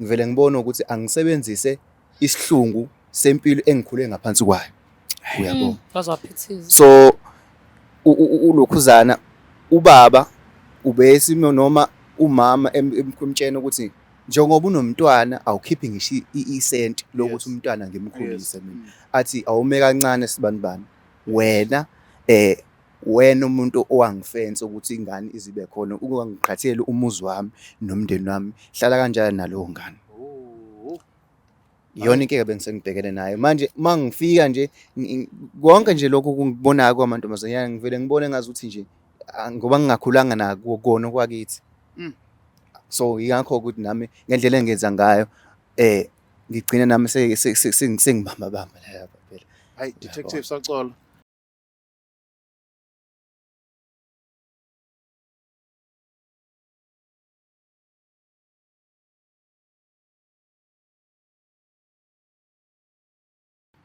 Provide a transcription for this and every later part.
Ngivele ngibone ukuthi angisebenzise isihlungu sempilo engikhule ngaphansi kwayo. Uyabo? Waze waphithiza. So ulokhuzana ubaba ubesimo noma umama emtshena ukuthi njengoba unomntwana awukhiphi ngisho isenti lokuthi umntwana ngimkhulise mina. Athi awume kancane sibanibani wena, wena umuntu owangifensa ukuthi ingane izibe khona, ukungangiqhatheli umuzi wami nomndeni wami, hlala kanjalo nalowo ngane. Iyona inkinga bengisengibhekene nayo manje. Uma ngifika nje, konke nje lokhu kungikubonayo kwamantombazanyana, ngivele ngibone ngazuthi nje, ngoba ngingakhulanga nako kona kwakithi. So yingakho ukuthi nami ngendlela engenza ngayo, ngigcine nami sengibamba bamba lapha phela. Hayi, detective Sacolo.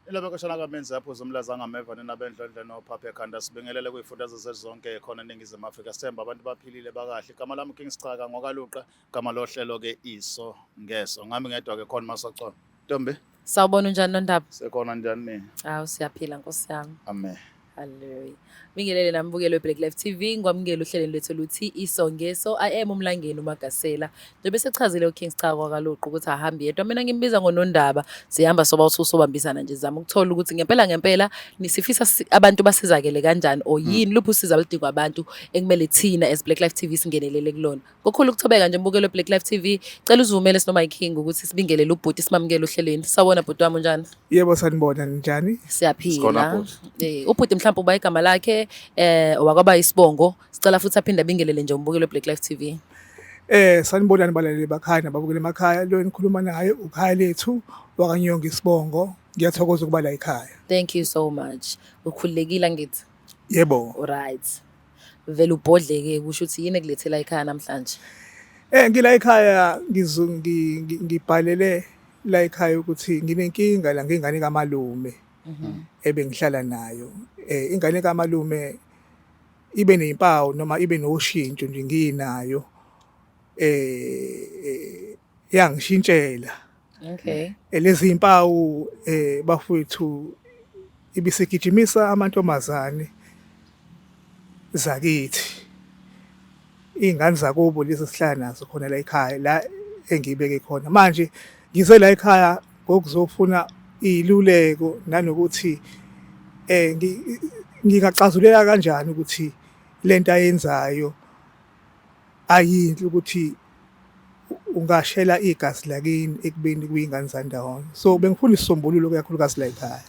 Ilobeko shana kamenzi apho zomlaza ngameva nina bendlondle nophapha ekhanda, sibingelele kuyifundazwe zethu zonke khona eNingizimu Afrika. Sithemba abantu baphilile bakahle. Igama lami King Sicaka ngokaLuqa, igama lohlelo ke Iso Ngeso. Ngami ngedwa ke khona Masocolo. Ntombi. Sawubona, unjani Nondaba? Sekhona, njani ni? Hawu, siyaphila Nkosi yami. Amen. Hallelujah. Bingelele nambukelo weBlack Life TV, ngikwamukela uhlelweni lwethu oluthi Iso Ngeso. I am umlangeni uMagasela. Njengoba sechazile uKing Sicaka kwaKaluqa ukuthi ahambi yedwa, mina ngimbiza ngoNondaba. Sihamba soba uthi usobambisana nje, zama ukuthola ukuthi ngempela ngempela nisifisa abantu basizakele kanjani or yini luphi usizo aludingwa abantu ekumele thina as Black Life TV singenelele kulona. Ngokukhulu ukuthobeka nje mbukelo Black Life TV, cela usivumele sinoma iKing ukuthi sibingelele ubhuti simamukele ohlelweni. Sawubona bhuti wami, unjani? Yebo, sanibona, njani? Siyaphila. Sikhona, bhuti. Ubhuti mhlawumbe uba igama lakhe wakwaba isibongo. Sicela futhi aphinde abingelele nje umbukelo Black Life TV. Sanibonani balaleli bakhaya nababukeli emakhaya. Lo enikhuluma naye ukhaya lethu wakanyonga isibongo. Ngiyathokoza ukuba la ekhaya. Thank you so much. Ukhululekile ngithi? Yebo. Alright. Vele ubhodleke kusho ukuthi yini ekulethela ekhaya namhlanje? Ngila ekhaya ngibhalele la ekhaya ukuthi nginenkinga la ngengane kamalume ebengihlala nayo. Ingane kamalume ibe nezimpawu noma ibe noshintsho nje nginayo, yangishintshela. Lezi impawu, bafowethu, ibisigijimisa amantombazane zakithi, iy'ngane zakubo lezi esihlala nazo khona la ekhaya la engiyibeke khona. Manje ngize la ekhaya ngokuzofuna iy'luleko nanokuthi ngingaxazulula kanjani ukuthi lento ayenzayo ayinhle, ukuthi ungashela igazi lakini ekubeni kuyingane zandawonye. So bengifuna isisombululo kakhulukazi la ekhaya.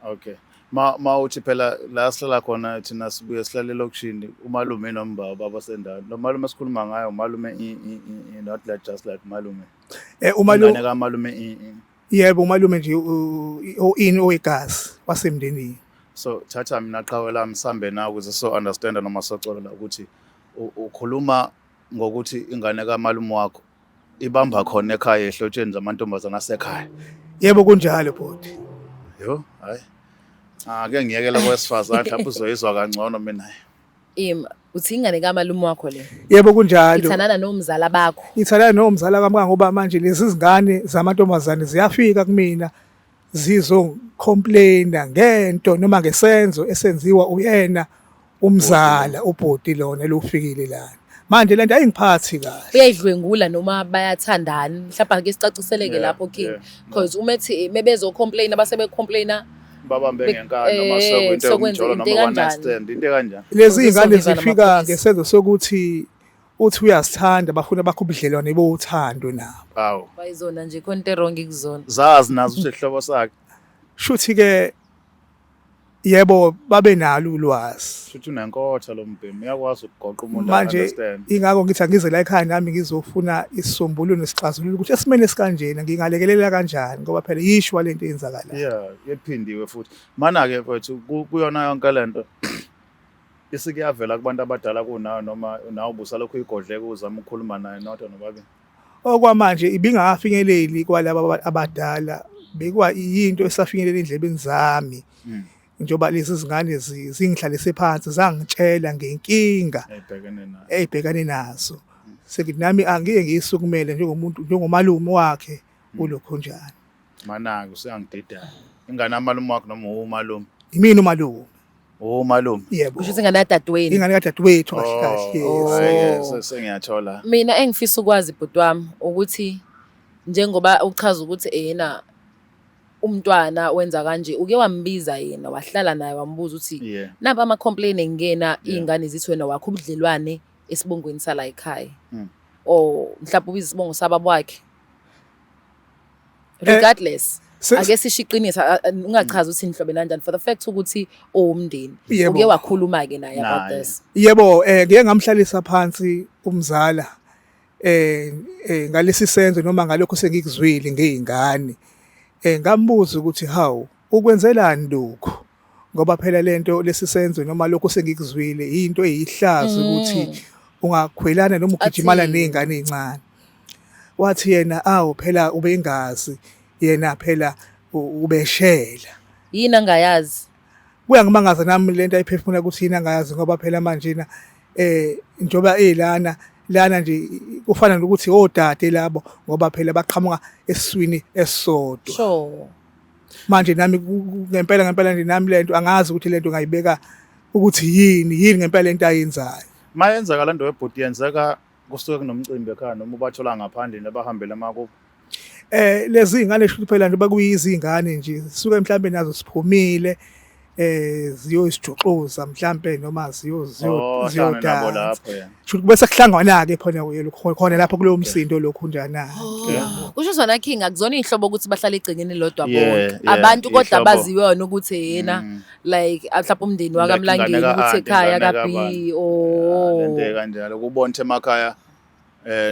Okay. Ma uthi phela la sihlala khona thina sibuye sihlale elokishini, umalume nomba baba sendawo. Lo malume esikhuluma ngayo umalume i not like just like malume. Umalume. Ingane kamalume i. Yebo, umalume nje ini owegazi wasemndenini. So thatha mina qhawe lami sambe na ukuze so understand noma socolo la ukuthi ukhuluma ngokuthi ingane kamalume wakho ibamba khona ekhaya ehlotsheni zamantombazana asekhaya. Yebo, kunjalo bhuti. Yo, hayi. Ake ngiyekele kwesifazane, mhlawumbe uzoyizwa kangcono mina. Uthi ingane kamalume wakho le? Yebo, kunjalo. Ithandana nomzala bakho. Ithandana nomzala kwami ngoba manje lezi zingane zamantombazane ziyafika kumina zizocomplaina ngento noma ngesenzo esenziwa uyena umzala, ubhuti lona lofikile lana. Manje lento ayingiphathi kahle. Uyayidlwengula noma bayathandana? Mhlawumbe ake sicaciseleke lapho, King. Because uma ethi mebezo complain abase be complaina Babambe ngenkani noma sekuyinto sokwenza yomjolo into noma one night ekanjani? stand, into ekanjani. Lezi Kuze zingane soviva zifika namapholisa. ngesenzo sokuthi uthi uyazithanda, bafuna bakho ubudlelwane bothando nabo. Awu. Bayizona nje khona into wrong kuzona. Zazi nazo ukuthi ihlobo sakhe. Shuthi ke yebo, babe nalo ulwazi. Shuthi unenkotha lo mbhemu, uyakwazi ukugoqa umuntu Manje understand. ingakho ngithi angize la ekhaya nami ngizofuna isisombululo nesixazululo ukuthi esimeni esikanjena ngingalekelela kanjani, ngoba phela yishwa lento eyenzakalayo. Yeah, yephindiwe futhi. Mana ke mfethu, kuyona yonke lento isike yavela kubantu abadala kunawe noma nawe ubusalokhu uyigodleka uzama ukukhuluma naye nodwa nobabili? Okwamanje ibingafinyeleli kwalaba abadala, bekwa yinto esafinyelela endlebeni zami. Njengoba lezi zingane zingihlalise phansi zangitshela ngenkinga Eyibhekene nayo. Eyibhekane nazo. Sengithi nami angiye ngiyisukumele njengomuntu, njengomalume wakhe ulokhonjana. Manake usuyangidida. Ingane amalume wakho noma umalume? Imina umalume. Umalume. Yebo. Kusho ukuthi ingane yadadewenu. Ingane kadadewethu kahle kahle, yes. Oh. Hhayi-ke sengiyathola. Mina engifisa ukwazi bhuti wami ukuthi njengoba uchaza ukuthi ena umntwana wenza kanje, uke wambiza yena wahlala naye wambuza ukuthi naba ama-complain engena iy'ngane zithi wena wakho ubudlelwane esibongweni sala ekhaya, or mhlawumbe ubiza isibongo sababa wakhe? Regardless, ake sisho iqiniso, ungachazi ukuthi inhlobo kanjani, for the fact ukuthi uwumndeni, uke wakhuluma-ke naye about Naye. this? Yebo, ngike ngamhlalisa phansi umzala ngalesi senzo noma ngalokho sengikuzwile ngeyingane. Ngambuza ukuthi hawu, ukwenzelani lokhu? Ngoba phela lento lesi senzo noma lokho sengikuzwile into eyihlazo ukuthi ungakhwelana noma ugijimana Athini? nezingane ezincane. Wathi yena awu phela ubengazi, yena phela ubeshela. Yini angayazi? Kuyangimangaza nami lento ayiphefumula ukuthi yini angayazi, ngoba phela manje na njoba elana lana nje kufana nokuthi odade labo, ngoba phela baqhamuka esiswini esisodwa. Manje nami ngempela ngempela nje nami lento angazi ukuthi lento ngayibeka ukuthi yini yini ngempela lento ayenzayo. Mayenzeka lento webhuti, yenzeka kusuke kunomcimbi ekhaya noma ubathola ngaphandle nabahambela emakubo? Lezi ingane shuthi phela nje bakuyizingane nje suke mhlambe nazo siphumile ziyozijuxuza mhlambe noma Oh, hlangane nabo ziyodansa. lapho yena. Shuthi bese kuhlangana ke khona khona lapho kulowo msindo lokhu njana. Kusho zona King, akuzona iy'hlobo ukuthi bahlale egcekeni lodwa bonke. Abantu kodwa iy'hlobo. baziwona ukuthi yena like mhlawumbe umndeni Like wakaMlangeni ingane ukuthi ka-aunty, ekhaya ingane ka-B kabani. oh. Lento kanjalo kubona ukuthi emakhaya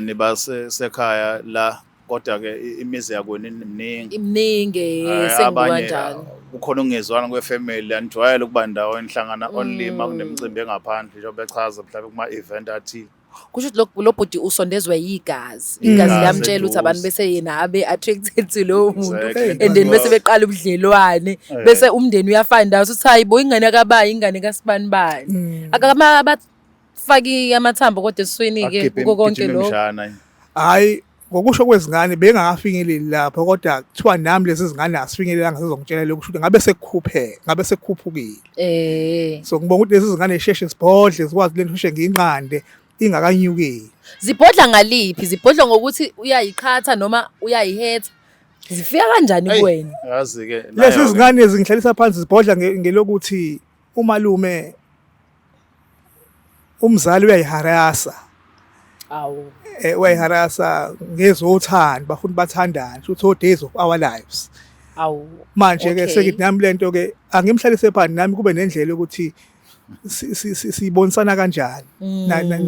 niba sekhaya la, kodwa ke imizi yakwenu iminingi. Iminingi, sengibuka Abanye, kanjalo. Kukhona ukungezwani kwefamily, anijwayele ukuba ndawonye, nihlangana only uma kunemicimbi engaphandle, njengoba bechaza mhlawumbe kuma-event athile. Kusho ukuthi lo bhuti usondezwe yigazi. Igazi Igazi liyamtshela ukuthi abantu eduze. bese yena abe attracted to lowo muntu. Exactly. And then bese beqala ubudlelwane, bese umndeni uyafind out ukuthi hayi bo, ingane kabayi, ingane kasibani bani. Akama abafaki amathambo kodwa esiswini ke Akukhiphe kuko konke gijima lokho. imishana. Hayi, ngokusho kwezingane bengakafinyeleli lapho, kodwa kuthiwa nami lezi zingane asifinyelelanga sizongitshela lokhu, kusho ukuthi ngabe sekukhuphe, ngabe sekukhuphukile. So ngibonga ukuthi lezi zingane zisheshe zibhodle, zikwazi lento sheshe ngiyinqande ingakanyukeli. Zibhodla ngaliphi? Zibhodla ngokuthi uyayiqhatha noma uyayihetha? Zifika kanjani Eyi, kuwena? Yazi-ke Lezi nayo-ke. zingane zingihlalisa phansi zibhodla ngelokuthi umalume umzali uyayiharasa. Awu. Uyayiharasa ngezothando, bafuna bathandane, futhi o days of our lives. Awu. Manje ke sengithi nami lento ke angimhlalise phansi nami kube nendlela ukuthi sibonisana kanjani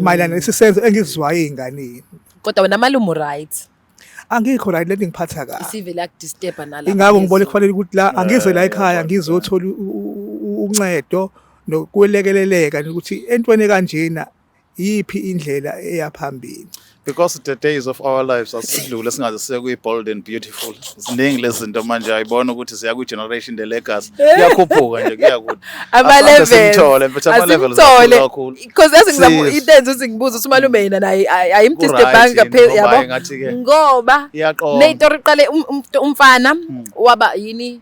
mayelana nesisenzo engizwayo ey'nganeni. Kodwa wena malume right? Angikho right, lento ngiphatha kabi. Isivele yakudisturba nalapha. Ingakho ngibona phezulu. kufanele ukuthi la angize la ekhaya ngizothola uncedo nokwelekeleleka ukuthi entweni kanjena yiphi indlela eyaphambili. Because the days of our lives asidlule singaze siye kwi-bold and beautiful. Ziningi lezi zinto manje, ayibona ukuthi siya kwi-generation the legacy. Kuyakhuphuka nje, kuya kude. Ama-levels. Asimthole mfethu, ama-levels Asimthole. kakhulu. Because yazi ngizama Sis. into enza ukuthi ngibuze ukuthi umalume yena naye ayimdisturbanga Ku-right yini, phela ngoba yabo. ngathi-ke Ngoba iyaqoma. le story iqale umfana waba yini,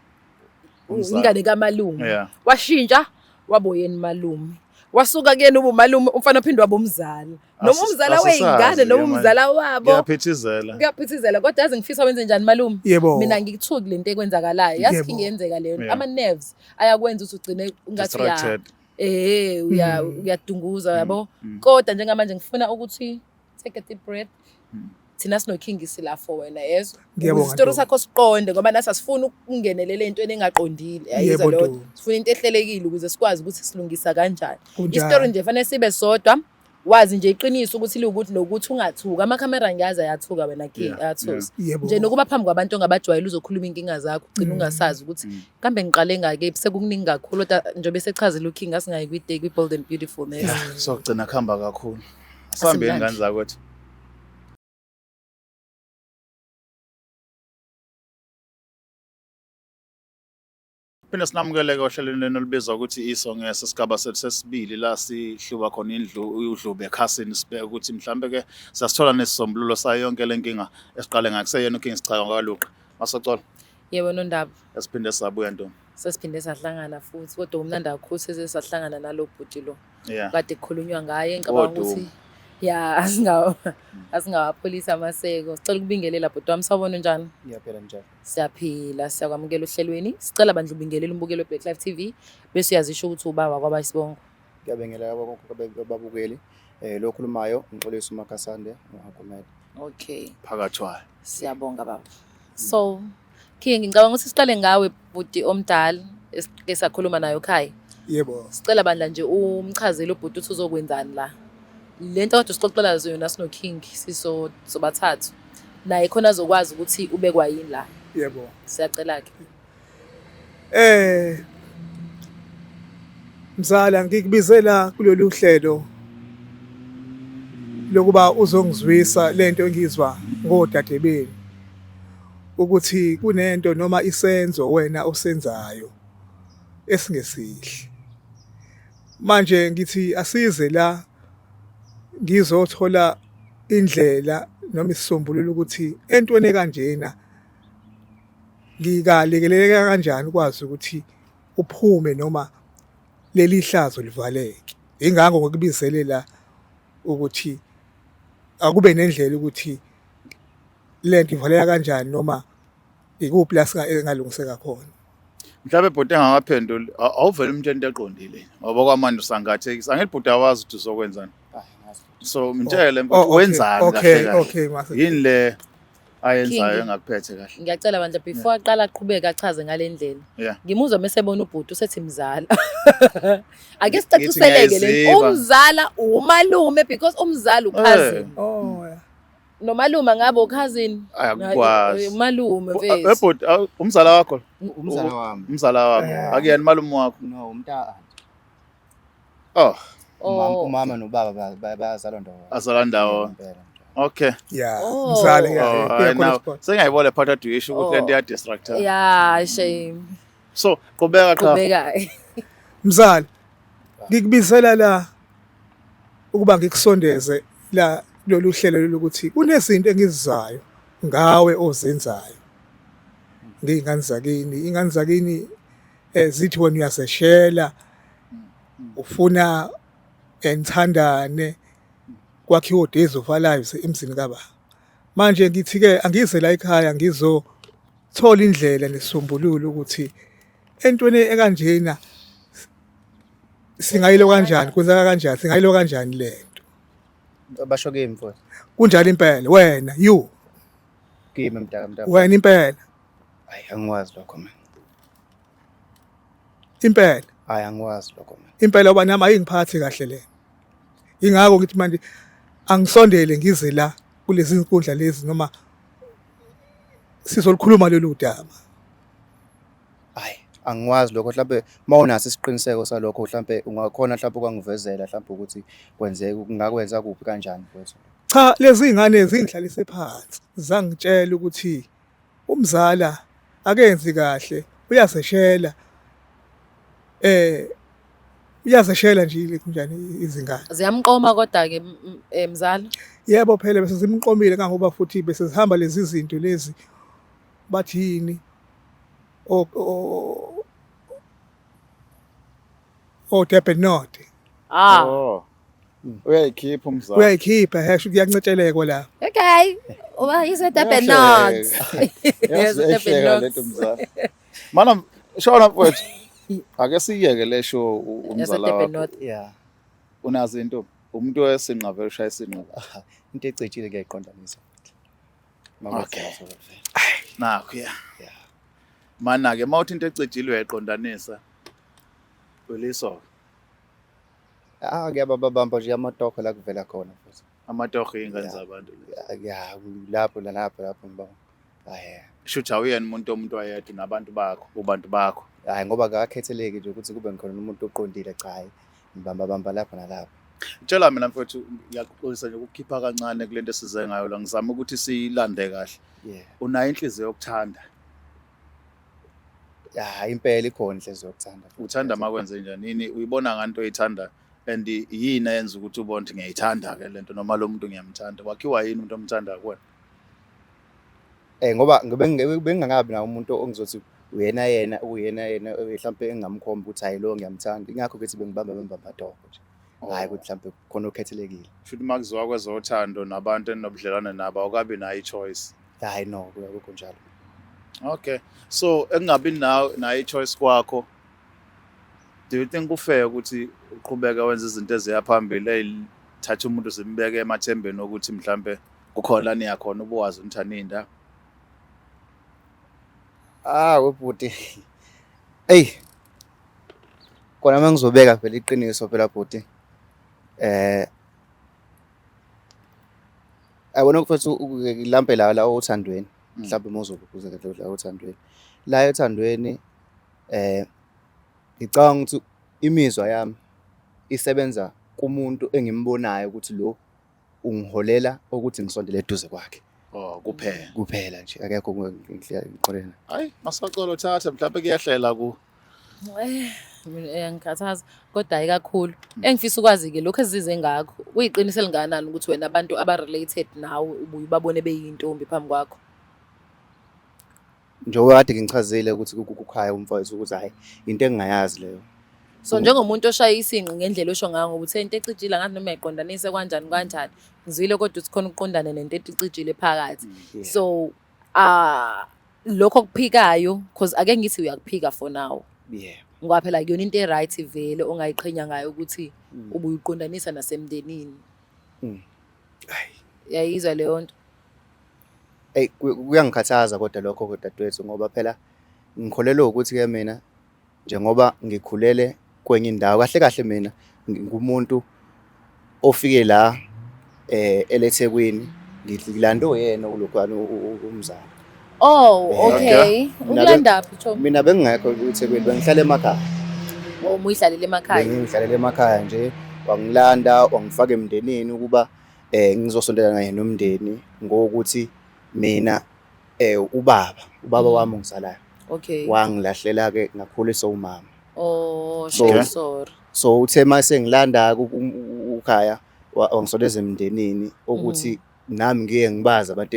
Umzala. ingane kamalume. Washintsha wabo yena malume. Wasuka kuyena ubumalume, umfana uphinde waba umzala. Noma umzala Asisazi wey'ngane noma ke manje. umzala wabo. Kuyaphithizela. Kuyaphithizela, kodwa yazi ngifisa wenze njani malume? Yebo. Mina ngikuthuki lento ekwenzakalayo. Yazi ingenzeka leyo. Ama nerves ayakwenza ukuthi ugcine ungathi uya Distracted. uya uyadunguza yabo. Kodwa njengamanje ngifuna ukuthi take a deep breath. Thina sino King sila for wena, yezwa. Ngiyabonga, Ukuze isitori Ntombi. sakho siqonde, ngoba nathi asifuni ukungenelela entweni engaqondile. Ayizwa Yebo, leyo. Ntombi. Sifuna into ehlelekile ukuze sikwazi ukuthi silungisa kanjani. Kunjalo. Isitori nje fanele sibe sodwa. Wazi nje iqiniso ukuthi liwukuthi nokuthi ungathuka. Amakhamera ngiyazi ayathuka wena King, ayathusa. Nje nokuba phambi kwabantu ongabajwayele uzokhuluma inkinga zakho, ugcina ungasazi ukuthi kambe ngiqale ngakephi, sekukuningi kakhulu. Kodwa njengoba esechazile uKing, asingayi kwi-day kwi-Bold and Beautiful next. Yeah, sokugcina kuhamba kakhulu. Asihambeni Asimnandi. ngane zakwethu. Phinde sinamukeleke ohlelweni lenu olubizwa ukuthi Iso Ngeso, sigaba sethu sesibili la sihluba khona indlu udlube ekhasini, sibheke ukuthi mhlambe ke siyasithola nesisombululo sayo yonke le nkinga esiqale ngayo. Kuseyena uKing Sichaka ngakaluqa. Masocola. Yebo Nondaba. Esiphinde sabuya ntombi. Sesiphinde sahlangana futhi kodwa kumnandi kakhulu sese sahlangana nalo bhuti lo. Yeah. Kade kukhulunywa ngaye ngicabanga Wodumo. ukuthi ya asingawapholisa amaseko. Sicela ukubingelela bhuti wami, sawubona unjani? Ngiyaphila njalo. Siyaphila, siyakwamukela ohlelweni. Sicela bandla ubingelele umbukelo weBlack Life TV bese uyazisho ukuthi ubawa kwaba isibongo. Ngiyabingelela konke ababukeli. Lo okhulumayo uMxolisi uMakasande uHakumele. Okay. Phakathwayo. Siyabonga baba. So, King, ngicabanga ukuthi siqale ngawe bhuti omdala esike sakhuluma naye ekhaya. Yebo. Sicela bandla nje umchazele ubhuti ukuthi uzokwenzani la. Le nto kade usixoxela yona sino King siso sobathathu. Naye khona azokwazi ukuthi ubekwa yini la. Yebo. Siyacela ke. Mzala, ngikubizela kulolu hlelo lokuba uzongizwisa lento engizwa ngodade benu ukuthi kunento noma isenzo wena osenzayo esingesihle. Manje ngithi asize la ngizothola indlela noma isisombululo ukuthi entweni kanjena ngikalekeleleka kanjani ukwazi ukuthi uphume noma leli hlazo livaleke. Ingakho ngikubizele la ukuthi akube nendlela ukuthi lento ivaleka kanjani noma ikuphi la engalungiseka khona. Mhlawumbe bhuti engakaphenduli, awuvele umtshela into eqondile ngoba kwamanje usangathekisa. Angithi bhuti awazi ukuthi uzokwenzani. So mtshele Oh, okay, wenzani okay, kahle kahle. Okay, Master. Yini le ayenzayo King. engakuphethe kahle? Ngiyacela bandla before aqala aqhubeke achaze ngale ndlela. Yeah. Ngimuzwa mesebona ubhuti usethi mzala. Ake Ngithi sicaciseleke le ngiyayiziba. umzala umalume because umzala ucousin. Oh, yeah. Nomalume ngabe ucousin. Akukwazi. Umalume mfethu. Ebhuti umzala wakho? Umzala wami. Umzala wakho. Yeah. Akuyena malume wakho. No, umnta Oh, Oh. umama nobaba bayazalwa ndawonye. azala ndawo. Impela. Okay. Yeah, Oh. mzala yeah. Oh, yeah, hayi now correspond. sengiyayibona phatha duyisho ukuthi lento Oh. iya distractor. Yeah, shame. So, qhubeka cha. Qhubeka. Mzala, ngikubizela la ukuba ngikusondeze la lolu hlelo lokuthi kunezinto engizizayo ngawe ozenzayo ngey'ngane zakini. Iy'ngane zakini zithi wena uyazeshela, ufuna nithandane, kwakhiwe days of our lives emzini kababa. Manje ngithi-ke angize la ekhaya ngizothola indlela nesisombululo ukuthi entweni ekanjena singayilo kanjani, kwenzeka kanjani, singayilo kanjani lento. Basho kimi mfowethu. Kunjalo impela wena you Kimi mntaka mntaka. wena impela Hayi angikwazi lokho mina. Impela. Hayi angikwazi lokho mina. Impela uba nami ayingiphathi kahle le. Ingakho ngithi manje angisondele ngize la kulezi zinkundla lezi noma sizolukhuluma lolu daba. Hayi angikwazi lokho, mhlambe mawunaso isiqiniseko salokho mhlambe ungakhona mhlambe ukwangivezela mhlambe ukuthi kwenzeka kungakwenza kuphi kanjani mfowethu. Cha, lezi ngane zingihlalise phansi zangitshela ukuthi umzala akenzi kahle, uyazeshela uyazeshela nje kanjani izingane. Ziyamqoma kodwa ke mzala. Yebo phela bese zimqomile kangoba futhi bese zihamba lezi zinto lezi bathi yini o Durban North. Ah. Oh. Uyayikhipha umzala. Uyayikhipha hash kuyancetshelekwa la. Okay. Uba is Durban North. Yazi ehleka lento mzala. Mana shona mfowethu. Ake siyeke le show umzala Durban wakho. North. Yeah. Unazo into umuntu wesinqa vele ushaya isinqa. Into ecijile ngiyayiqondanisa. Okay. Nakho ya. Yeah. Mana ke mawuthi into ecijile uyayiqondanisa. Uliso Ah ngiyababamba nje amatokho la kuvela khona futhi. amatoho ingane Yeah. zabantu. Ya lapho nalapho lapho ngibona. Hayi. Shuthi awuyena umuntu ayedwa nabantu bakho, kubantu bakho. Hayi ngoba akakhetheleki nje ukuthi kube ngikhona umuntu oqondile, cha hayi ngibamba bamba lapho nalapho. Tshela mina mfowethu, ngiyaxolisa nje ukukhipha kancane kulento esize ngayo la, ngizama ukuthi siyilande kahle. Yeah. Unayo inhliziyo yokuthanda? Hayi, impela ikhona inhliziyo yokuthanda. Uthanda makwenze njani? Yini uyibona nganto oyithanda and yini eyenza ukuthi ubone ukuthi ngiyayithanda ke lento noma lo muntu ngiyamthanda? Wakhiwa yini umuntu omthandayo kuwena? Ngoba bengingakabi nawo umuntu ongizothi uyena yena uyena yena, mhlampe engingamkhomba ukuthi hhayi lo ngiyamthanda. Ingakho ngithi bengibamba bengibamba amatoho nje. Hhayi ukuthi mhlampe khona okhethelekile. Shuthi uma kuziwa kwezothando nabantu enobudlelwane nabo awukabi nayo i-choice. Hhayi no, akukho njalo. Okay. So ekungabi nayo nayo i-choice kwakho, do you think ku-fair ukuthi uqhubeke wenze izinto eziya phambili ey'thatha umuntu zimbeke emathembeni okuthi mhlampe kukhona la niya khona ubuwazi ukuthi aninda? Ah, webhuti. Eyi. Kona uma ngizobeka phela iqiniso phela bhuti. Yabona mfethu lampe la la othandweni. Mhlawumbe uma uzobe la othandweni. La ethandweni ngicabanga ukuthi imizwa yami isebenza kumuntu engimbonayo ukuthi lo ungiholela ukuthi ngisondele eduze kwakhe. Oh, kuphela. Kuphela nje, akekho ngiqolena. Hayi, masacolo thatha mhlawumbe kuyehlela ku. Mina iyangikhathaza kodwa hayi kakhulu. Engifisa ukwazi-ke lokhu esizize ngakho, kuyiqiniso elingakanani ukuthi wena abantu aba-related nawe ubuye ubabone beyintombi phambi kwakho? Njengoba kade ngichazile ukuthi kukhaya umfowethu ukuthi hhayi into engingayazi leyo. So njengomuntu oshaya isinqi ngendlela osho ngayo ngoba uthe into ecijile ngathi noma uyayiqondanisa kanjani kanjani. Ngizwile kodwa ukuthi khona ukuqondana nento ecijile phakathi. So lokho okuphikayo because ake ngithi uyakuphika for now. Ngoba phela kuyona into e-right vele ongayiqhenya ngayo ukuthi ubuye uqondanisa nasemndenini. Yayizwa leyo nto. Eyi, kuyangikhathaza kodwa lokho dadewethu ngoba phela ngikholelwa ukuthi-ke mina njengoba ngikhulele kwenye indawo, kahle kahle mina ngumuntu ofike la eleThekwini, ngilandwe uyena ulokhuyana umzala. Oh, okay. Ukulandaphi Chomi? Mina bengingekho eThekwini, bengihlala emakhaya. Oh, ubuyihlalele emakhaya. Bengihlalele emakhaya nje, wangilanda wangifaka emndenini ukuba ngizosondelana naye nomndeni ngokuthi mina ubaba wami ongizalayo. Okay. Wangilahlela-ke ngakhuliswa umama. Oh, so sorry. So uthe mase ngilanda ukhaya wangisondeza emndenini ukuthi nami ngiye ngibazi abantu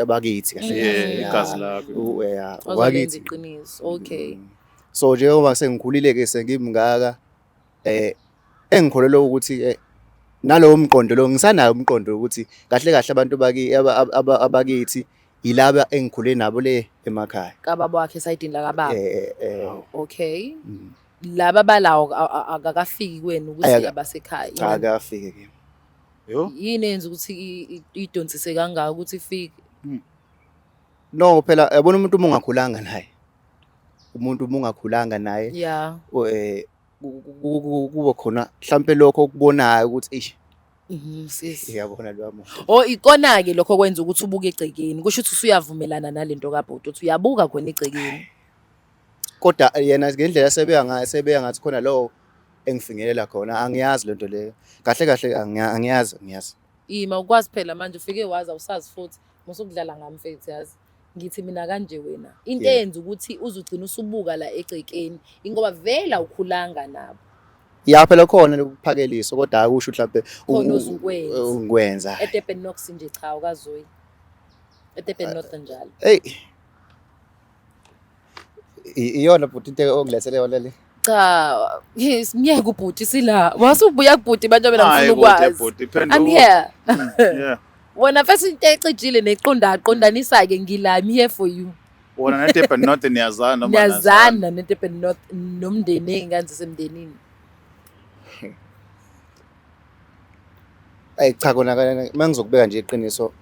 abakithi kahle. Yeah, igazi lakho. Yeah, wakithi. Iqiniso. Okay. So njengoba sengikhulile-ke sengimngaka engikholelwa ukuthi nalowo mqondo lo ngisanayo umqondo ukuthi kahle kahle abantu abakithi yilaba engikhule nabo le emakhaya. Kababa wakhe esayidini lakababa. Okay. Laba balawo akakafiki kwenu ukuthi abasekhaya. Cha, akafiki kimi. Yo. Yini eyenza ukuthi idonsise kangaka ukuthi ifike? No, phela yabona umuntu uma ungakhulanga naye. Umuntu uma ungakhulanga naye. Yeah. Kube khona mhlambe lokho okubonayo ukuthi eish. Sis. Ngiyabona lo muntu. Oh, ikona ke lokho kwenza ukuthi ubuke egcekeni. Kusho ukuthi usuyavumelana nalento kaBhuti uthi uyabuka khona egcekeni. Kodwa yena ngendlela sebeya ngayo sebeya ngathi khona lo engifinyelela khona angiyazi lento leyo. Kahle kahle angiyazi, angiyazi. Ima ukwazi phela manje ufike wazi awusazi futhi musukudlala ngami mfethu yazi. Ngithi mina kanje wena. Into eyenza ukuthi uzugcina usubuka la egcekeni ingoba vele awukhulanga nabo. Ya phela khona lokuphakeliswa kodwa akusho mhlawumbe Khona ozukwenza. ungikwenza. eDurban North nje cha ukazoyi. eDurban North njalo. Hey. Iyona bhuti into ongilethele yona le. Cha, yes, ngiyeke ubhuti sila. Wasubuya kubhuti manje mina ngifuna ukwazi. I'm here. Yeah. Wena first into ecijile neqonda qondanisa ke ngila, I'm here for you. Wona neDurban North niyazana noma niyazana neDurban North nomndeni ingane zasemndenini. Ayi cha kona mangizokubeka nje iqiniso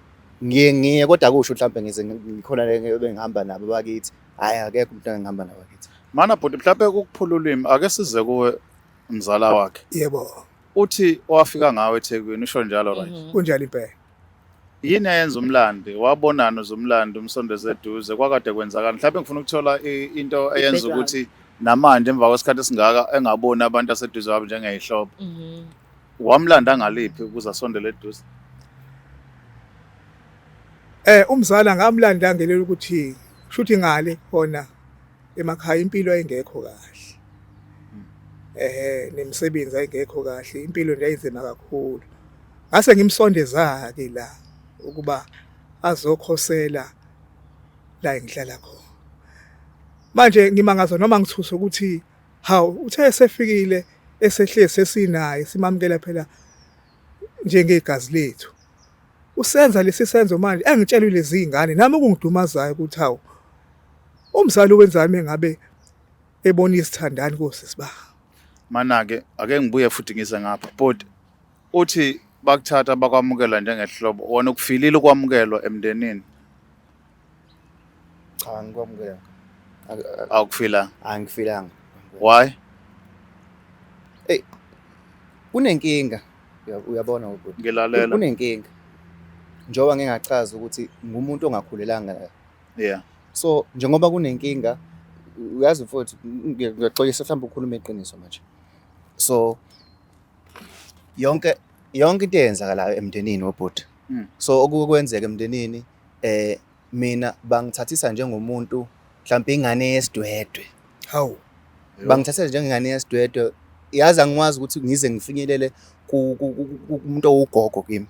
ngiye kodwa kusho mhlawumbe ngize ngikhona bengihamba nabo bakithi. Hayi akekho umuntu engihamba nabo bakithi. Mana bhuti mhlawumbe ukuphula ulimi ake size kuwe mzala wakhe. Yebo. Uthi wafika ngawe eThekwini usho njalo right? Kunjalo impela. Yini eyenza umlandi? Wabonana uzumlandi umsondeze eduze kwakade kwenzakala. Mhlawumbe ngifuna ukuthola into eyenza ukuthi namanje emva kwesikhathi esingaka engaboni abantu aseduze kwabo njengeyihlobo. Wamlanda ngaliphi ukuze asondele eduze? Umzala ngamlanda ngelela ukuthi shuthi ngale khona Emakhaya impilo ayingekho kahle. Nemisebenzi ayingekho kahle, impilo nje yayinzima kakhulu. Ngase ngimsondeza-ke la ukuba azokhosela la engihlala khona. Manje ngimangazwa noma ngithuswa ukuthi hawu, uthe esefikile esehlezi sesinaye simamukela phela njengegazi lethu. Usenza lesi senzo manje engitshela lezi ngane nami okungidumazayo ukuthi hawu, umzali wenzani mengabe ebona isithandani kosisi ba. Mana-ke ake ngibuye futhi ngize ngapha, but uthi bakuthatha bakwamukela njengehlobo, wona ukufilile ukwamukelwa emndenini? Cha, angikwamukela. Awukufilanga? Angifilanga. Why? Ey, kunenkinga, uyabona ubhuti. Ngilalela. Kunenkinga. Njengoba ngingachaza ukuthi ngumuntu ongakhulelanga la. So njengoba kunenkinga, uyazi mfowethu, ngiyaxolisa mhlawumbe ukukhuluma iqiniso manje. So yonke yonke into eyenzakalayo emndenini wobhuti. So okuke kwenzeka emndenini, mina bangithathisa njengomuntu mhlawumbe ingane yesidwedwe. Hawu. Bangithathisa njengengane yesidwedwe. Yazi angikwazi ukuthi ngize ngifinyelele kumuntu owugogo kimi.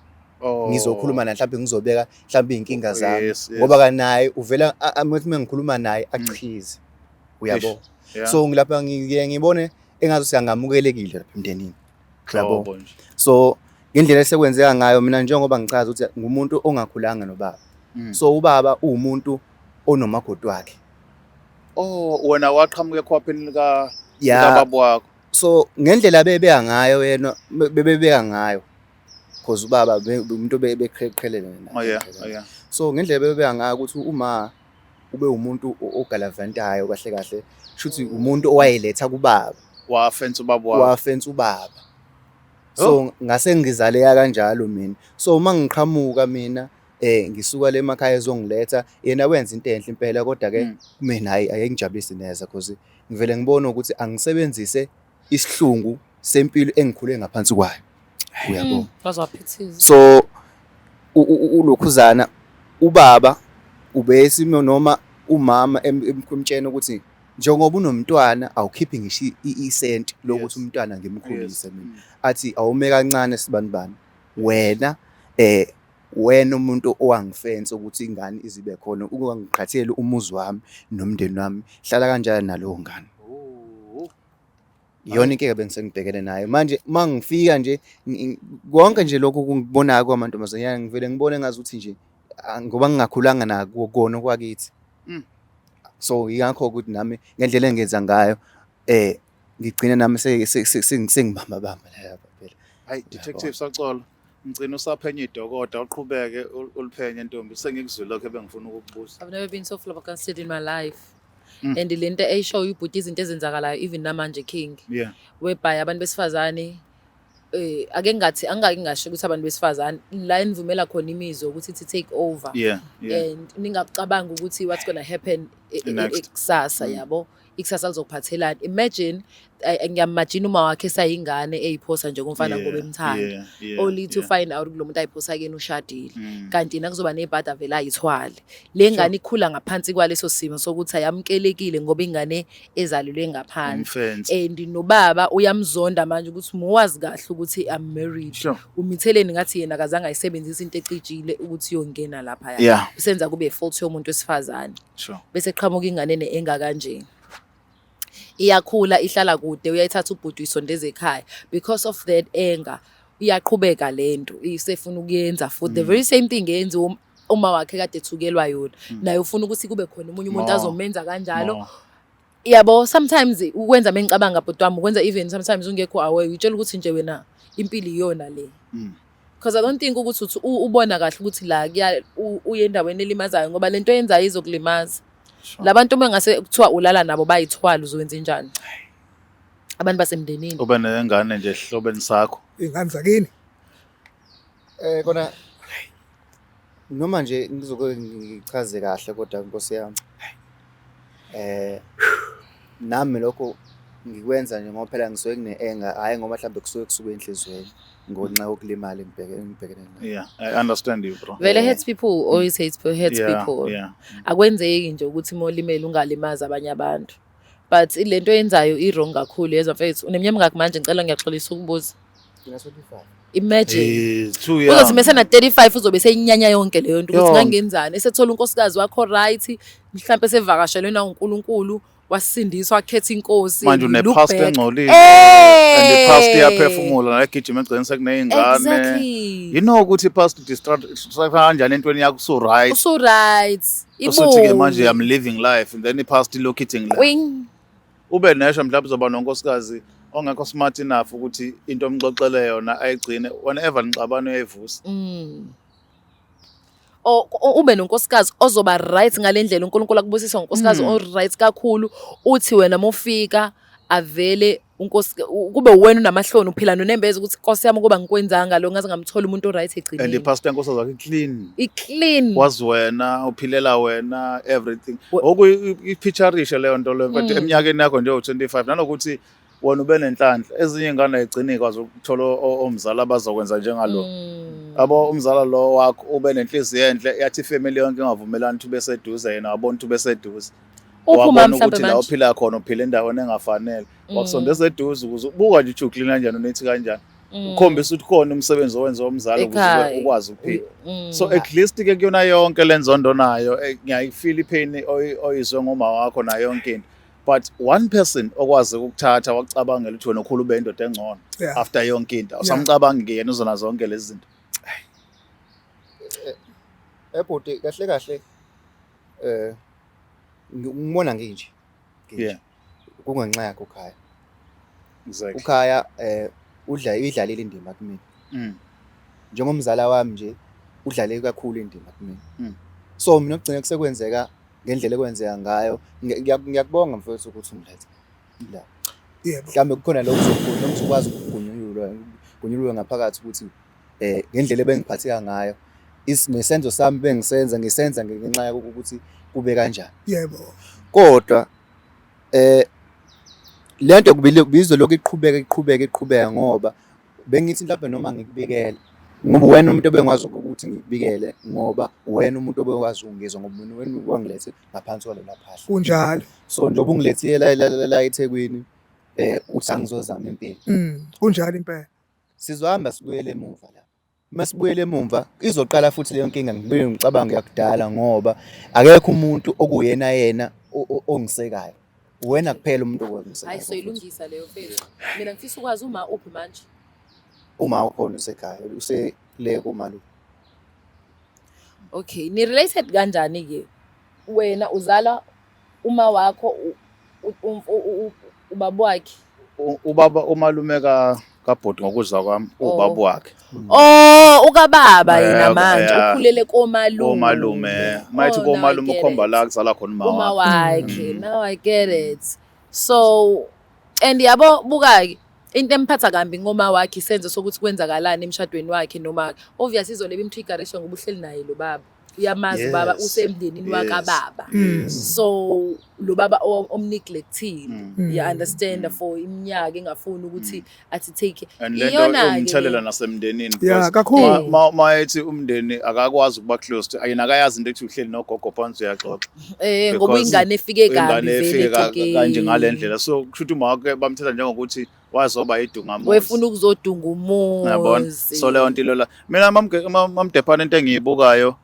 Ngizokhuluma naye mhlawumbe, ngizobeka mhlawumbe iy'nkinga zami. Ngoba kanaye uvela ukuthi uma ngikhuluma naye achize. Uyabo? So ngilapha ngiye ngibone engathi angamukelekile lapha emndenini. Uyabo? Nhlobo nje. So ngendlela esekwenzeka ngayo mina, njengoba ngichaza ukuthi ngumuntu ongakhulanga nobaba. So ubaba uwumuntu onomakoti wakhe. Oh, wena waqhamuka ekhwapheni lika Ya. baba wakho. So ngendlela bebeka ngayo yena, bebeka ngayo, because ubaba umuntu beqhelene naye. So ngendlela bebeka ngayo ukuthi uma ube umuntu ogalavantayo kahle kahle, shuthi umuntu owayeletha kubaba. Wafensa ubaba wakho. Wafensa ubaba. So ngase ngizaleka kanjalo mina. So uma ngiqhamuka mina, ngisuka le emakhaya ezongiletha, yena wenza into enhle impela, kodwa ke mina hayi, ayengijabulisi neze, because ngivele ngibone ukuthi angisebenzise isihlungu sempilo engikhule ngaphansi kwayo. Uyabo? Waze waphithiza. So ulokhuzana ubaba ubesimo noma umama emtshena ukuthi njengoba unomntwana awukhiphi ngisho isenti lokuthi umntwana ngimkhulise mina. Athi awume kancane sibanibani, wena wena umuntu owangifensa ukuthi ingane izibe khona, ukungangiqhatheli umuzi wami nomndeni wami, hlala kanjalo nalowo ngane. Iyona inkinga bengisengibhekene nayo manje. Uma ngifika nje, konke nje lokhu kungikubonayo kwamantombazanyana, ngivele ngibone ngazuthi nje, ngoba ngingakhulanga nako kona okwakithi. So yingakho ukuthi nami ngendlela engenza ngayo, ngigcina nami sengibamba bamba lapha phela. Hayi, detective Sacolo, ngicina usaphenya idokota, uqhubeke uliphenye ntombi, sengikuzwile lokho ebengifuna ukukubuza. I've never been so flabbergasted in my life. And lento eyishoyo ubhuti, izinto ezenzakalayo even namanje, King. Whereby abantu besifazane, ake ngathi angake ngasho ukuthi abantu besifazane la enivumela khona imizwa ukuthi ithi take over. Yeah. And ningakucabanga ukuthi what's going to happen Next. kusasa, yabo. Ikusasa lizokuphathelani. Imagine, ngiyamagine uma wakhe esayingane eyiphosa nje kumfana ngoba emthanda. Only to find out kulo muntu ayiphosa kuyena ushadile. Kanti yena kuzoba nebhadi avele ayithwale. Le ngane ikhula ngaphansi kwaleso simo sokuthi ayamukelekile ngoba ingane ezalelwe ngaphandle. Umfensi. And nobaba uyamzonda manje ukuthi muwazi kahle ukuthi I'm married. Umitheleni ngathi yena akazange ayisebenzise into ecijile ukuthi iyongena lapha. Usenza kube fault yomuntu wesifazane. Bese qhamuka ingane ne-enga kanje. Iyakhula, ihlala kude, uyayithatha ubhuti uyisondeza ekhaya. Because of that anger, iyaqhubeka lento, isefuna ukuyenza futhi the very same thing eyenziwa uma wakhe kade ethukelwa yona. Naye ufuna ukuthi kube khona omunye umuntu More. azomenza kanjalo. More. Yabo, sometimes ukwenza mengicabanga bhuti wami, ukwenza even sometimes ungekho aware, utshela ukuthi nje wena impilo iyona le. Because I don't think ukuthi uthi ubona kahle ukuthi la kuya uye endaweni elimazayo, ngoba lento oyenzayo izokulimaza. Labantu uma ngase kuthiwa ulala nabo bayithwala, uzowenza njani? Abantu basemndenini. Ube nengane nje esihlobeni sakho. Ingane zakini. Kona noma nje ngizoke ngichaze kahle, kodwa Nkosi yami, nami lokho Ngikwenza nje ngoba phela ngisuke ngine-anger, hhayi ngoba mhlawumbe kusuke kusuke enhliziyweni ngenxa yokulimala engibhekene nayo. Yeah, I understand you, bro. Vele hurt people always hate hurt people. Akwenzeki nje ukuthi uma ulimele ungalimazi abanye abantu. But lento oyenzayo i-wrong kakhulu, yezwa mfethu. Uneminyaka emingaki manje? Ngicela, ngiyaxolisa ukubuza. Ngina-25. Imagine. Too young. Uzothi mesena 35 uzobe seyinyanya yonke leyo nto ukuthi Yonke. ngangenzani. Esethola unkosikazi wakho, right, mhlampe sevakashelwe na uNkulunkulu, wasindiswa, wakhetha inkosi. Manje you look une-past back. engcolile. Hey! And i-past iyaphefumula, nagijima egcine sekuney'ngane. You know ukuthi i-past distract kanjani entweni yakho usu-right. Usu right. Usuthi-ke manje I'm living life and then i-past ilokhu ithi ngila. Wing. Ube nesho mhlawumbe uzoba nonkosikazi ongekho smart enough ukuthi into omxoxele yona ayigcine, whenever nixabana uyayivusa. O ube nonkosikazi ozoba right ngalendlela uNkulunkulu akubusisa ngonkosikazi o right kakhulu, uthi wena mofika avele unkosi kube wena unamahloni, uphila nonembeza ukuthi Nkosi yami, kuba ngikwenzanga lo ngaze ngamthola umuntu o right And egcineni. I-past yenkosikazi wakho i-clean. I-clean. Wazi wena, uphilela wena everything. Okuyipicturishe leyo nto leyo, but eminyakeni yakho nje u-25, nanokuthi wena ube nenhlanhla, ezinye iy'ngane ayigcini ikwazi ukuthola omzala abazokwenza njengalo. Yabo, umzala lo wakho ube nenhliziyo enhle, yathi ifamily yonke ingavumelani ukuthi ube seduze, yena wabona ukuthi ube seduze. Uphuma Wabona mhlawumbe ukuthi la manje. uphila khona uphila endaweni engafanele, wakusondeza eduze ukuze ubuka nje ukuthi uklina kanjani, unethi kanjani, ukhombisa ukuthi khona umsebenzi owenziwa umzali ukuze Ekhaya. ukwazi ukuphila. So at least ke kuyona yonke le nzondo nayo, ngiyayifeel ipain oyizwe ngoma wakho nayo yonke into, but one person okwazi ukukuthatha wakucabangela ukuthi wena ukhulu ube indoda engcono after yonke into, awusamcabangi ke yena uzona zonke lezi zinto. Ebhuti, kahle kahle ngibona nginje. Kungenxa yakho ukhaya. Ukhaya udla idlalile indima kumina. Njengomzala wami nje udlale kakhulu indima kumina. So mina okugcina kusekwenzeka ngendlela ekwenzeka ngayo, ngiyakubonga mfowethu ukuthi ungilethe la. Mhlawumbe kukhona lokho kuzokhona ngizokwazi ukugunyulwa gunyulwa ngaphakathi ukuthi ngendlela ebengiphatheka ngayo, nesenzo sami bengisenza ngisenza ngenxa yokuthi kube kanjani. Kodwa lento kubizwa lokhu iqhubeka iqhubeka iqhubeka, ngoba bengithi mhlawumbe noma ngikubikela, ngoba wena umuntu obengwazi ukuthi ngikubikele, ngoba wena umuntu obekwazi ukungizwa, ngoba mina wena wangilethe ngaphansi kwalela phahla. So njengoba ungilethile la la la la eThekwini, uthi angizozama impilo. Kunjalo impela. Sizohamba sibuyele emuva la. Masibuyele emumva izoqala futhi leyo nkinga, ngibuye ngicabange yakudala, ngoba akekho umuntu okuyena yena ongisekayo. Uwena kuphela umuntu Hayi, ongisekayo. soyilungisa leyo mfethu. Mina ngifisa ukwazi uma uphi manje. Uma ukhona usekhaya, usele kumalume. Okay, ni related kanjani ke? Wena uzala uma wakho, ubaba wakhe. Ubaba umalume ka kabhuti ngokuzwa kwami, ubaba wakhe. Oh, ukababa yena manje ukhulele komalume. Komalume. Mayithi Oh, now I komalume get ukhomba it. la kuzala khona uma Uma wakhe. wakhe. Now I get it. So and yabo, buka ke, into emphatha kambi ngoma wakhe isenzo sokuthi kwenzakalani emshadweni wakhe, noma obviously izolebe imtriggerisha ngoba uhleli naye lo baba. Uyamazi ubaba, usemndenini wakababa. So lo baba omneglectile. You understand, for iminyaka engafuni ukuthi athi take And lento Iyona-ke iwumthelela le. nasemndenini Yeah, because kakhulu. ma ethi umndeni akakwazi ukuba close to yena, akayazi into ethi uhleli nogogo phansi uyaxoxa. Ngoba Because ingane efike kabi ingane vele efike egcekeni. kanje ngale ndlela, so kusho ukuthi uma wakhe bamthatha njengokuthi wazoba idungamuzi. Wefuna ukuzodunga Uyabona, umuzi. so leyo nto ilola mina mamdephana into engiyibukayo,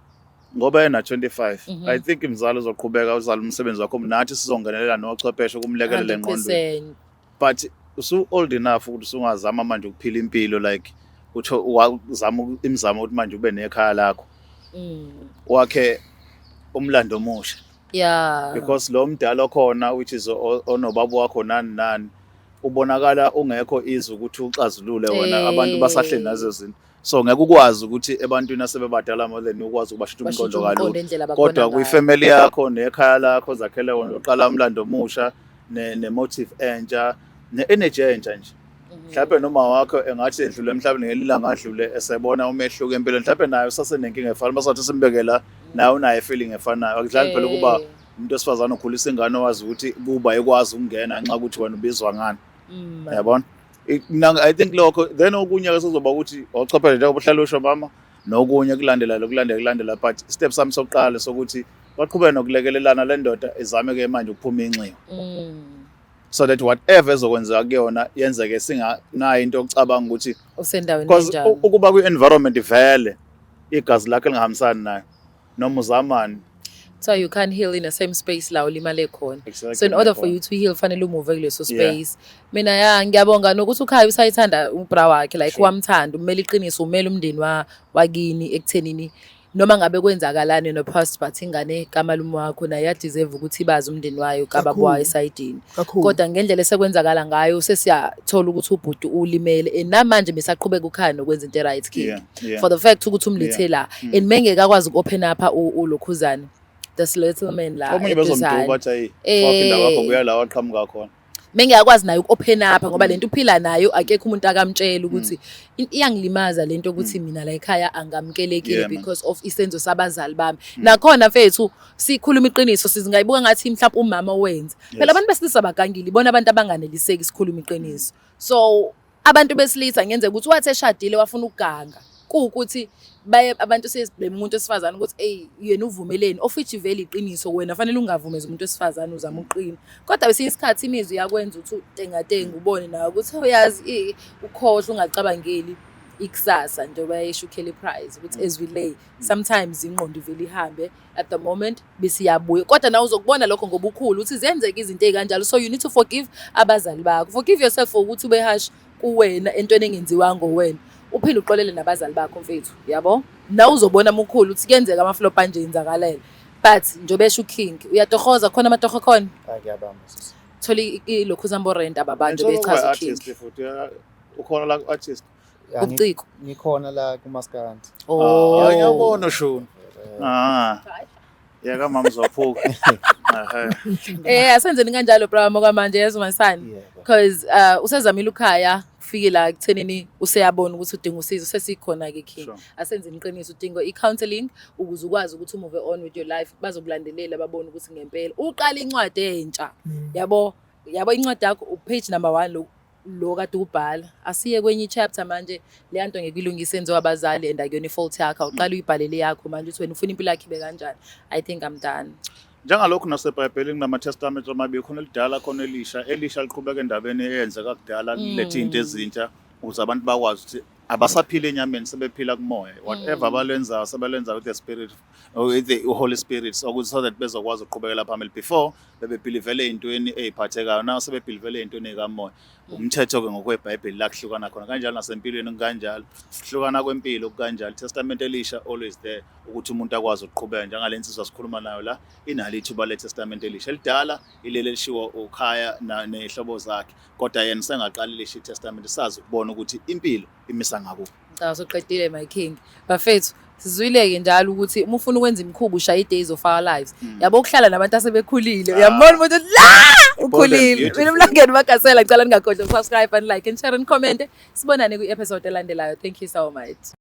ngoba ena 25, I think imzalo uzoqhubeka uzala umsebenzi wakho, nathi sizongenelela nochwepheshe kumlekelela engqondweni, 100%. But usu old enough ukuthi usungazama manje ukuphila impilo, like utho uzama imizamo ukuthi manje ube nekhaya lakho, wakhe umlando omusha, because lo mdala okhona, which is onobaba wakho nani nani, ubonakala ungekho easy ukuthi uxazulule wona. Abantu basahleli nazo zinto, so ngeke ukwazi ukuthi ebantwini asebebadala more than ukwazi ukubashintsha Bashintshe umqondo umqondo, kalula, indlela abakubona kodwa ngayo. kwifamily yakho nekhaya lakho zakhele wona, uqala umlando omusha ne-motive entsha ne-energy entsha nje. Mhlawumbe noma wakho engathi edlule emhlabeni ngelinye ilanga, adlule esebona umehluko empilweni, mhlawumbe naye usasenenkinga efana, basathi simbeke la, naye unayo feeling efanayo. Akudlali phela ukuba Umuntu wesifazane ukhulisa ingane owazi ukuthi kuba ekwazi ukungena nxa ukuthi wena ubizwa ngani. Yabona? I think lokho, then okunye ke sozoba ukuthi ochwepheshe, njengoba uhlala usho mama, nokunye kulandela lokulandela kulandela, but step sami sokuqala sokuthi baqhubeke nokulekelelana, le ndoda izame ke manje ukuphuma inxiwa so that whatever ezokwenzeka kuyona yenzeke singanayo into yokucabanga ukuthi usendaweni because enjani. Ukuba kwi-environment vele igazi lakhe lingahambisani nayo noma uzamani. So you can't heal in the same space la ulimale khona. Exactly So in my order for point. you to heal, fanele umuve kuleso space. Mina ya, ngiyabonga nokuthi ukhaya usayithanda ubra wakhe, like wamthanda, umele iqiniso, umele umndeni wakini ekuthenini noma ngabe kwenzakalani no past, but ingane kamalume wakho naye yadeserve ukuthi ibazi umndeni wayo kababa Kakhulu. wayo esayidini. Kakhulu. Kodwa ngendlela esekwenzakala ngayo, sesiyathola ukuthi ubhuti ulimele and namanje besaqhubeka ukhaya nokwenza into right, King, for the fact ukuthi umlethe la and mengeke akwazi uku-open up ulokhuzane, this little man la Omunye eduzane. bezomduba athi, ayi, waphinda wakho buya la waqhamuka khona. Mengiyakwazi naye uku-open up, ngoba lento uphila nayo, akekho umuntu akamtshela ukuthi iyangilimaza lento ukuthi mina la ekhaya angamukelekile Yeah, man. because of isenzo sabazali bami. Nakhona mfethu, sikhuluma iqiniso, sizingayibuka ngathi mhlawumbe umama wenza phela. Abantu besilisa bagangile, ibona abantu abanganeliseki, sikhuluma iqiniso. So abantu besilisa ngenzeka ukuthi wathi eshadile wafuna ukuganga, kuwukuthi baye abantu sesibhema umuntu wesifazane ukuthi eyi, yena uvumeleni, of which vele iqiniso wena fanele ungavumezi umuntu wesifazane, uzama uqina. Kodwa kwesinye isikhathi imizwa iyakwenza ukuthi utengatenga, ubone nawe ukuthi uyazi ukhohlwe, ungacabangeli ikusasa, njengoba yesho uKelly Price ukuthi as we lay, sometimes ingqondo ivele ihambe at the moment bese iyabuya. Kodwa nawe uzokubona lokho ngoba ukhulu ukuthi ziyenzeka izinto ey'kanjalo. So you need to forgive abazali bakho, forgive yourself for ukuthi ube harsh kuwena entweni engenziwanga wena, uphinde uxolele nabazali bakho mfethu, yabo. Nawe uzobona mukhulu ukuthi kuyenzeka amaflop anje yenzakalela, but njengoba esho uKing, uyatohoza khona amatoho khona. Hayi, ngiyabamba sisi. Thola ilokhu zamborenta ababantu bechaza uKing. Artist futhi ukhona la ku-artist. Ya, Ubuciko. Ngikhona la kumaskandi. Oh. Ah, ngiyabona shuni. Ah, yeka mama, uzophuka. Ehhe. Asenzeni kanjalo bra kwamanje, yazi masani. Yebo. Because usezamile ukhaya kufike la ekuthenini useyabona ukuthi udinga usizo, sesikhona ke King. Asenzeni iqiniso, udinga i-counseling ukuze ukwazi ukuthi umove on with your life, bazokulandelela babone ukuthi ngempela uqala incwadi entsha. Yabo, yabo, incwadi yakho upage number 1 lo kade ubhala. Asiye kwenye i-chapter manje, leya nto ngeke ilungise enziwa abazali and akuyona i-fault yakho. Awuqala uyibhalele yakho manje ukuthi wena ufuna impilo yakho ibe kanjani. I think I'm done. Njengalokhu nasebhayibhelini kunama-testament amabili, khona elidala, khona elisha. Elisha liqhubeka endabeni eyenzeka kudala, lilethe iy'nto ezintsha ukuze abantu bakwazi ukuthi abasaphila enyameni, sebephila kumoya. Whatever abalenzayo sebelenza with the spirit or with the Holy Spirit, so that bezokwazi ukuqhubekela phambili. Before bebebhilivele ey'ntweni ey'phathekayo, now sebebhilivele ey'ntweni ey'kamoya. Umthetho-ke ngokwebhayibheli la kuhlukana khona kanjalo, nasempilweni kanjalo, kuhlukana kwempilo kukanjalo. Testament elisha always there ukuthi umuntu akwazi ukuqhubeka, njengale nsizwa sikhuluma nayo la, inalo ithuba le-testament elisha. Elidala ileli elishiwo ukhaya ney'hlobo zakhe, kodwa yena sengaqala elisha i-testament, sazi ukubona ukuthi impilo imisa ngakuphi. Cha, usuqedile my king. Bafethu, sizwile-ke njalo ukuthi uma ufuna ukwenza imikhuba ushaya i-Days of Our Lives. Yabo, ukuhlala nabantu asebekhulile. Uyambona umuntu uthi la ukhulile. Beautiful. Mina umlangeni Magasela, ngicela ningakhohlwa ukusubscribe and like and share and comment. Sibonane kwi-episode elandelayo. Thank you so much.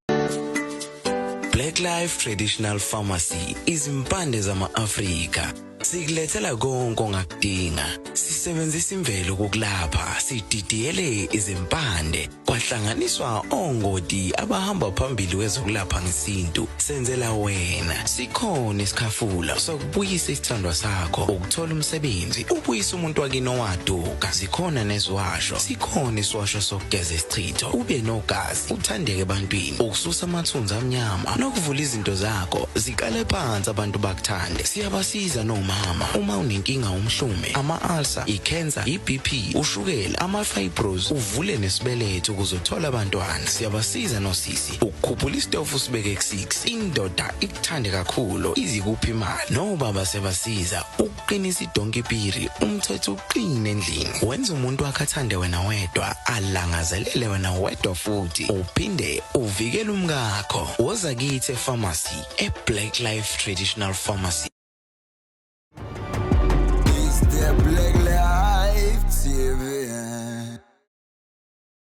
Black Life Traditional Pharmacy, izimpande zama-Afrika. Sikulethela konke ongakudinga. Sisebenzisa imvelo ukukulapha, sididiyele izimpande, kwahlanganiswa ongoti abahamba phambili kwezokulapha ngesintu. Senzela wena. Sikhona isikhafula sokubuyisa isithandwa sakho, ukuthola umsebenzi, ubuyisa umuntu wakini owaduka. Zikhona neziwasho. Sikhona isiwasho sokugeza isichitho, ube nogazi, uthandeke ebantwini, ukususa amathunzi amnyama nokuvula izinto zakho ziqale phansi, abantu bakuthande. Siyabasiza nomama uma unenkinga, umhlume, ama-ulcer, i-cancer, i-BP, ushukela, ama-fibros, uvule nesibeletho ukuze uthole abantwana. Siyabasiza nosisi ukukhuphula isitofu sibeke ku-6, indoda ikuthande kakhulu, izikuphi imali. Nobaba siyabasiza ukuqinisa idonki piri, umthetho uqine endlini, wenza umuntu wakhe athande wena wedwa, alangazelele wena wedwa, futhi uphinde uvikele umkakho. Woza kithi epharmacy, e-Black Life Traditional Pharmacy.